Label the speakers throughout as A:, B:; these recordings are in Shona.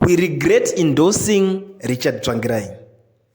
A: We regret endorsing Richard Tsvangirai.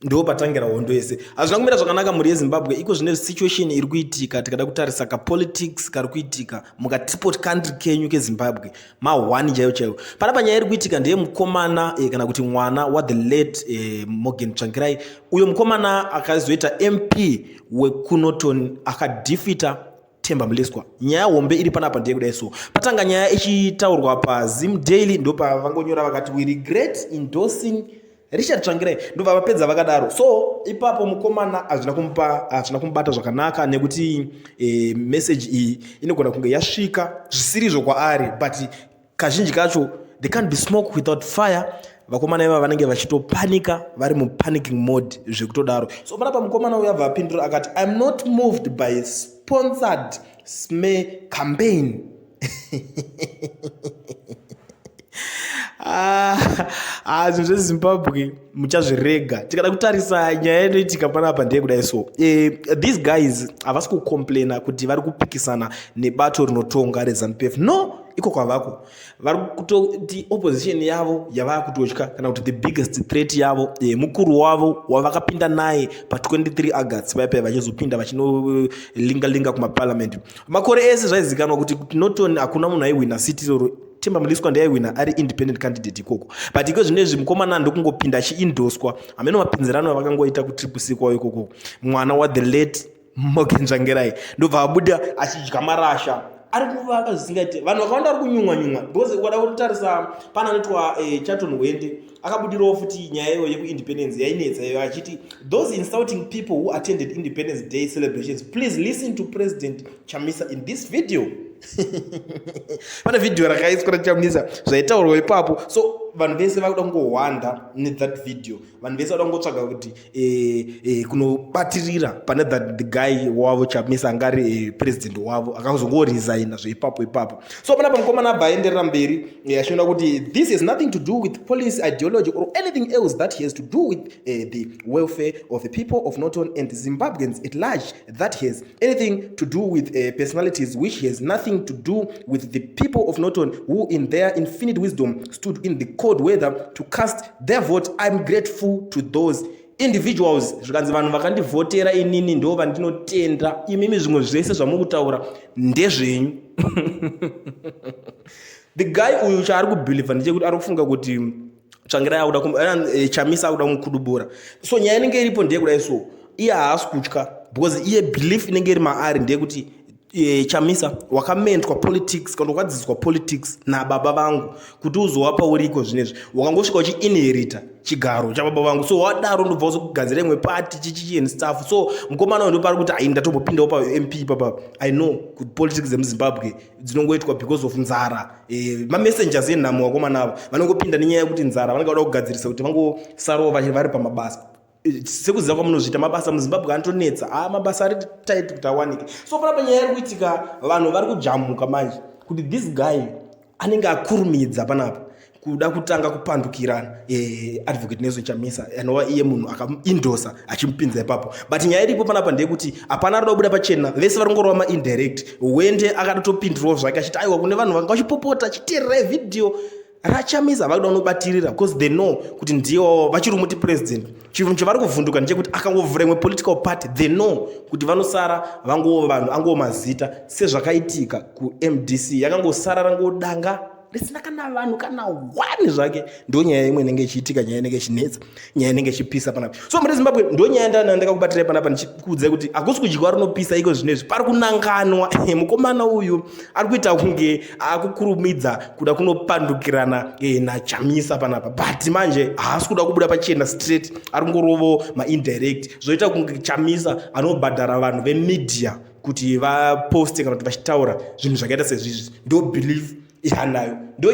A: Ndo patangira hondo yese. Hazvina kumira zvakanaka mhuri yeZimbabwe iko zvine situation iri kuitika tikada kutarisa ka politics kari kuitika muka country kenyu keZimbabwe. Ma1 chaiyo chaiyo. Panapa nyaya iri kuitika ndeye mukomana kana kuti mwana wa the late Morgan Tsvangirai. Uyo mukomana akazoita MP wekuNorton akadefeata Themba Mliswa. Nyaya hombe iri panapa ndeye kudai so. Patanga nyaya ichitaurwa paZim Daily ndopavangonyora vakati we regret endorsing Richard Tsvangirai, ndobva vapedza vakadaro. So ipapo mukomana hazvina kumupa hazvina kumubata zvakanaka nekuti message iyi inogona kunge yasvika zvisirizvo kwaari, but kazhinji kacho there can't be smoke without fire. Vakomana ivava vanenge vachitopanika, vari mupanicking mode zvekutodaro. So panapa mukomana uyu abva apindura akati, "I'm not moved by sponsored smear campaign." Ah, zvinhu zveZimbabwe muchazvirega. Tikada kutarisa nyaya inoitika panapa ndeyekudai so these guys havasi kucomplaina kuti vari kupikisana nebato rinotonga reZANU PF. No, iko kwavako vari kutoti opposition yavo yavaa kutotya kana kuti the biggest threat yavo, mukuru wavo wavakapinda naye pa23 August paipai vachizopinda vachinolinga linga kumaparliament. Makore ese zvaizikanwa kuti Norton hakuna munhu aiwina seat iroro. Themba Mliswa ndiaiwina ari independent candidate ikoko, but iko zvinezvi mukomana ndokungopinda achiendoswa. Hameno mapinzirano avakangoita kuTriple C kwavo ikoko. Mwana wa the late Morgan Tsvangirai ndobva abuda achidya marasha, ari kuvaka zvisingaiti. Vanhu vakawanda vari kunyumwa nyumwa because ukada kutarisa pana anoitwa Chaton Wende akabudirawo futi nyaya iyoyo yekuindependence yainetsa iyo achiti, "Those insulting people who attended Independence Day celebrations, please listen to President Chamisa in this video." Pane vhidhiyo rakaiswa raChamisa, zvaitaurwa ipapo. So vanhu vese vakuda kungohwanda nethat video. Vanhu vese vakuda kungotsvaga kuti kunobatirira pane that the guy wavo Chamisa anga ari president wavo akazongoresigna zveipapo ipapo. So panapa mukomana abva aenderera mberi achiona kuti this has nothing to do with policy, ideology or anything else that has to do with the welfare of the people of Norton and Zimbabweans at large, that has anything to do with personalities, which has nothing to do with the people of Norton, who in their infinite wisdom stood in the cold weather to cast their vote. I'm grateful to those individuals. Zvikanzi vanhu vakandivhotera inini ndo vandinotenda. Imimi zvimwe zvese zvamukutaura ndezvenyu. The guy uyu chaari kubhilivha ndechekuti ari kufunga kuti Tsvangirai akuda, Chamisa akuda kumukudubura. So nyaya inenge iripo ndeyekudai so iye haasi kutya because iye belief inenge iri maari ndeyekuti Chamisa wakamentwa politics kana wakadzidziswa politics nababa vangu kuti uzova pauriko zvinezvi, wakangosvika uchiinherita chigaro chababa vangu. So wadaro ndobva uzokugadzira imwe party chichichi and stuff. So mukomana uyu ndopari kuti ai, ndatombopindawo paMP papa. I know kuti politics dzemuZimbabwe dzinongoitwa because of nzara. Mamessengers enhamo vakomana ava vanongopinda nenyaya yekuti nzara, vanenge vada kugadzirisa kuti vangosarawo vari pamabasa. Sekuziva kwamunozviita, mabasa muZimbabwe anotonetsa. A mabasa ari tight kuti awanike. So panapa nyaya iri kuitika, vanhu vari kujamuka manje kuti this guy anenge akurumidza panapa kuda kutanga kupandukirana Advocate Nelson Chamisa anova iye munhu akaindosa achimupinza ipapo. But nyaya iripo panapa ndeyekuti hapana arida kubuda pachena, vese vari kungorova maindirect. Wende akatopindirawo zvake achiti aiwa, kune vanhu vanga vachipopota, chiteererai vhidhiyo raChamisa. Vakuda kunobatirira because they know kuti ndiwo vachiri muti president. Chinhu chavari kuvhunduka ndechekuti akangovhura imwe political party, they know kuti vanosara vangova vanhu angova mazita sezvakaitika kuMDC, yakangosara rangodanga risina kana vanhu kana one zvake. Ndo nyaya imwe inenge ichiitika, nyaya inenge ichinetsa, nyaya inenge ichipisa panapa. So muri Zimbabwe, ndo nyaya ndana ndakakubatirai panapa ndichikuudzai kuti hakusi kudyiwa rinopisa. Iko zvinezvi pari kunanganwa mukomana uyu ari kuita kunge akukurumidza kuda kunopandukirana naChamisa panapa, but manje haasi kuda kubuda pachena straight, ari kungorovo maindirect. Zvoita kunge Chamisa anobhadhara vanhu vemedia kuti vaposte kana kuti vachitaura zvinhu zvakaita sezvizvi. Ndo belief yanayo ndo.